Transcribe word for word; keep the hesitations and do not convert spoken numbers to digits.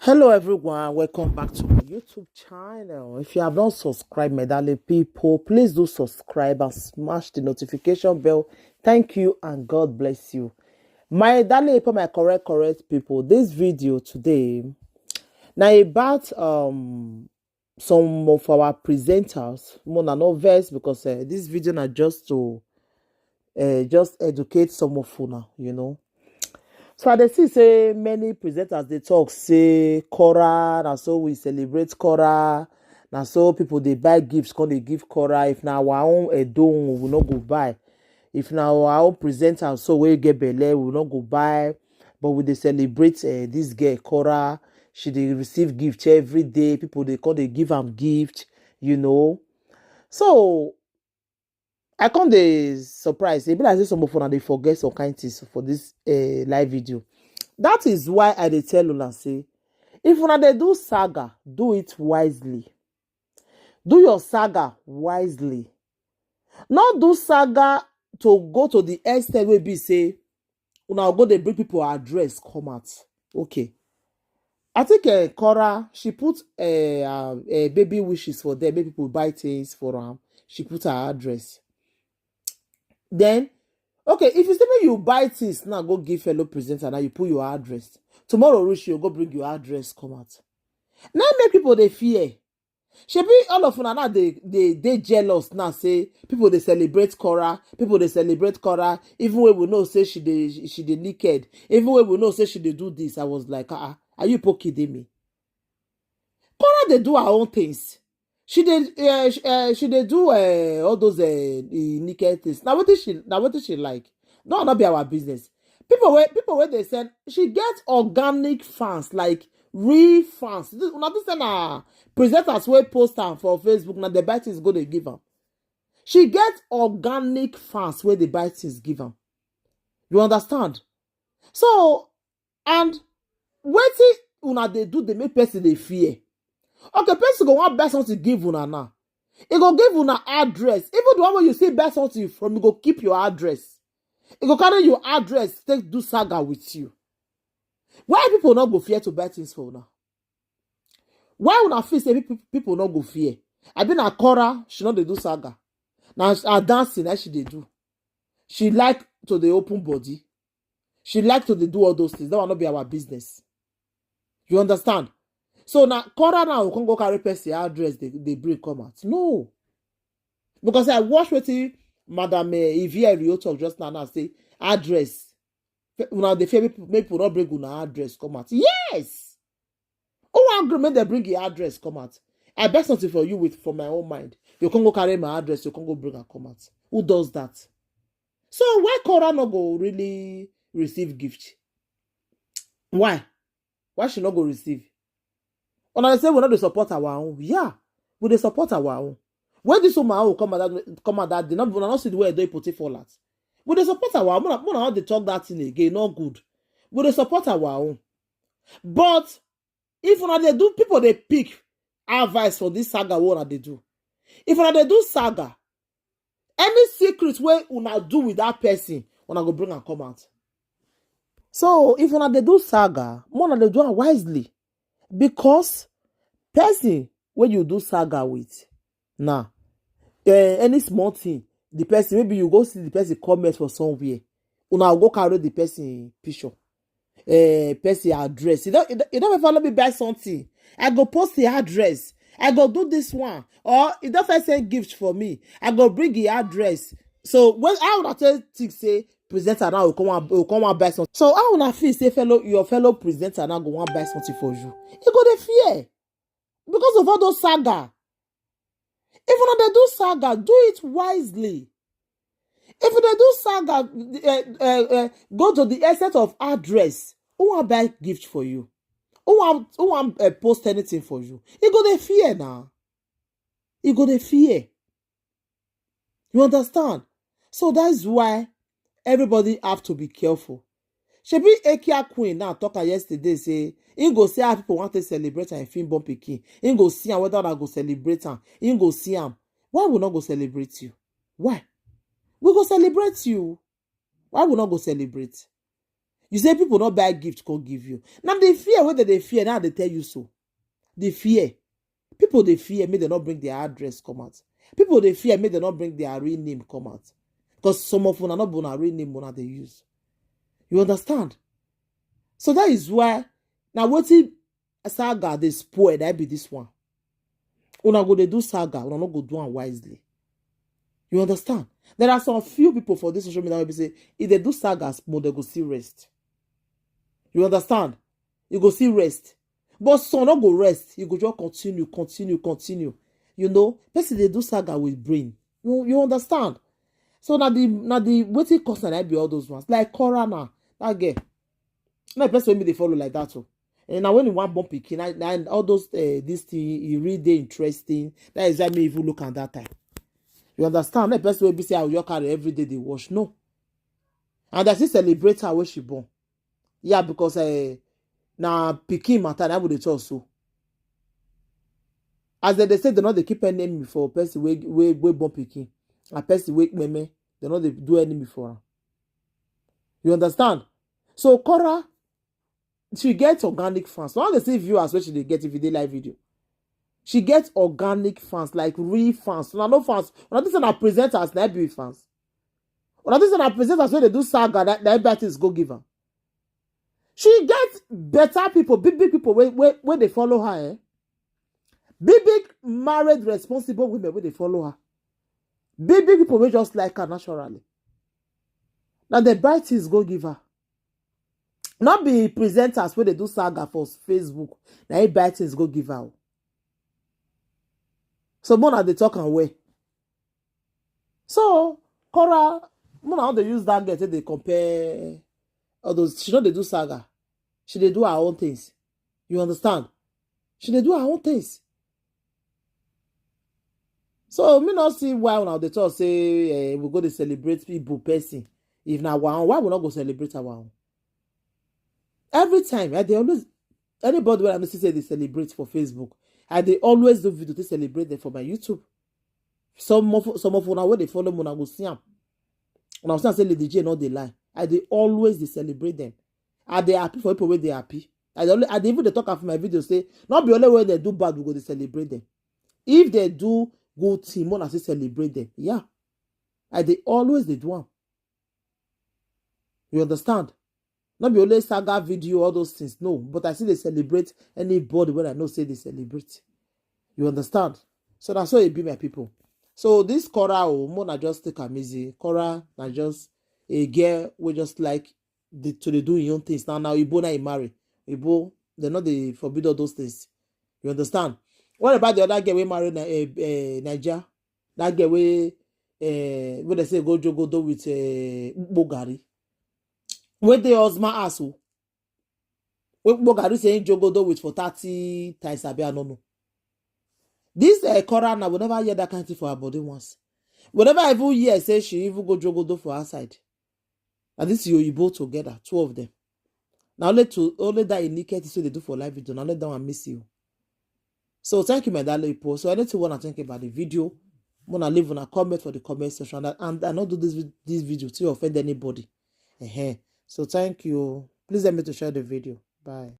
Hello everyone, welcome back to my YouTube channel. If you have not subscribed, my darling people, please do subscribe and smash the notification bell. Thank you and God bless you. My darling people, my correct, correct people, this video today now about um some of our presenters. Mona no vex because uh, this video na just to uh, just educate some of una, you know. So I dey see say many presenters dey talk say Kora, na so we celebrate Kora, na so people dey buy gifts, come dey give Kora. If na our own Edo own, we no go buy. If na our own presenter so wey get belle, we no go buy. But we dey celebrate uh, this girl Kora. She dey receive gift every day. People dey come dey give am gift, you know. So I come dey surprise. E be like say some of una dey forget some kind things for this uh, live video. That is why I dey tell una say, if una dey do saga, do it wisely. Do your saga wisely. Not do saga to go to the extent wey be say una go dey bring people address come out. Okay. I think uh, Kora, she put uh, uh, uh, baby wishes for them, make people buy things for her. She put her address. Then, okay, if you say make you buy things now, go give fellow presenter, now you put your address. Tomorrow, reach you, go bring your address, come out. Now make people dey fear. Shebi all of una now dey dey dey jealous now say people dey celebrate Kora, people dey celebrate Kora, even when we know say she dey she dey naked, even when we know say she dey do this. I was like, ah, ah, are you poking me? Kora dey do her own things. She dey uh, she, uh, she dey do uh, all those uh, naked things. Now what is she now what is she like? No, not be our business. People wey people wey dey send, she get organic fans, like real fans. This, una think say na presenters wey post am for Facebook, na the buy things go dey give am. She get organic fans wey dey buy things give am. You understand? So, and wetin una dey do dey make person dey fear. Okay, person go wan buy something give una now. E go give una address. Even the one wey you still buy something from, e go keep your address. E go carry your address take do saga with you. Why people no go fear to buy things for una? Why una feel say people, people no go fear? I been a Kora, she no dey do saga. Now her dancing that she dey do. She like to dey open body. She like to dey do all those things. That one no be our business. You understand? So now Kora now come go carry person address they, they bring come out. No. Because I watch wetin Madam uh, Ivia Rio talk just now now say address. Una dey fear make people no bring una address come out. Yes. Who wan gree make dem bring your address come out? I buy something for you with from my own mind. You come go carry my address, you come go bring am come out. Who does that? So why Kora no go really receive gift? Why? Why she no go receive? Una dey say we no dey support our own. Yeah, we dey support our own. When this woman own come out that come out that day, no una no see the way they put it for that. We dey support our own. Una no dey talk that thing again. Not good. We dey support our own. But if una dey do, people dey pick advice for this saga wey una dey do. If una dey do saga, any secret wey una do with that person, una go bring am come out. So if una dey do saga, make una dey do am wisely, because person wey you do saga with, now uh, any small thing, the person, maybe you go see the person comment for somewhere, una go carry the person picture, uh, person address. You don't, you don't follow me buy something. I go post the address. I go do this one. Or you don't first send gift for me. I go bring the address. So when I would tell think say presenter now will come and will come and buy something. So I wanna feel say fellow your fellow presenter now go and buy something for you. You go the fear because of all those saga. If una dey do saga, do it wisely. If una do saga, uh, uh, uh, go to the extent of address. Who wan buy gift for you? Who wan who wan uh, post anything for you? E go dey fear now. E go dey fear. You understand? So that's why everybody have to be careful. Shebi Ekia Queen now talk am yesterday say he go see how people want to celebrate and film born pikin. He go see am whether una go celebrate am. He go see am. Why we not go celebrate you? Why? We go celebrate you. Why we not go celebrate? You say people no buy gift come give you. Now the fear wey dem dey fear, now dem dey tell you so. The fear. People dey fear make dem no bring their address come out. People dey fear make dem no bring their real name come out. Because some of una no be una real name una dey use. You understand? So that is why now wetin saga dey spoil, that be this one. Una go dey do saga, una no go do am wisely. You understand? There are some few people for this social media wey be say if dem do saga small, dem go still rest. You understand? You go still rest. But some no go rest. You go just continue, continue, continue. You know, person dey do saga with brain. You, you understand? So na the, na the wetin cause na be all those ones. Like Cora now, that girl. Na person wey me dey follow like that o. And now when you wan born pikin, na, na all those, eh, this thing, e really dey interesting. That is why me even look am that time. You understand? Na person wey be say I will just carry every day dey watch. No. And I still celebrate her when she born. Yeah, because, eh, na pikin matter na we dey talk so. As dem dey say, dem no dey keep enemy for person wey, wey, wey born pikin. And person wey kpeme, dem no dey do enemy for am. You understand? So Cora, she get organic fans. Now dey see viewers wey she dey get if you dey live video. She get organic fans, like real fans. Una no fans. Una think say na presenters na be fans. Una think say na presenters wey dey do saga na, na everything go give am. She get better people, big, big people wey, wey, wey dey follow her, eh? Big, big married responsible women wey dey follow her. Big, big people wey just like her naturally. Na dem buy things go give her. No be presenters wey dey do saga for Facebook, na im buy things go give her o. So make una dey talk am well. So Cora, make una no dey use that girl take dey compare all those. She no dey do saga. She dey do her own things. You understand? She dey do her own things. So me no see why una dey talk say, eh, we go dey celebrate people person. If na our own, why we no go celebrate our own? Every time, I dey always, anybody wey I know see say dey celebrate for Facebook, I dey always do video to celebrate them for my YouTube. Some of, some of una wey dey follow me, una go see am. Una go see am say Lady J no dey lie. I dey always dey celebrate them. I dey happy for people wey dey happy. I dey always, I dey even dey talk am for my video say, no be only when dem do bad we go dey celebrate them. If dem do good thing, make una still celebrate them. Yeah. I dey always dey do am. You understand? No be only saga video, all those things. No, but I still dey celebrate anybody wey I know say dey celebrate. You understand? So na so e be, my people. So this Cora o, make una just take am easy. Cora na just a girl wey just like the, to dey do im own things. Now, now Igbo na e marry. Igbo, dem no dey forbid all those things. You understand? What about the other girl wey marry Ni-, eh, eh, Naija? That girl wey, eh, wey dem say go jogodo with, eh, Nkpo Garri. Wey dey husband house o. Wey Nkpo Garri say im jogodo with for thirty times, abi I no know. This, eh, Cora now, we never hear that kind thing for her body once. We never even hear say she even go jogodo for outside. And this Oyibo together, two of them. Na only to, only that naked thing wey dey do for live video, na only that one miss you. So thank you, my darling people. So anything you wanna think about the video, wanna leave una comment for the comment section. And, and I no do this vid-, this video to offend anybody. Ehen. So thank you. Please help me to share the video. Bye.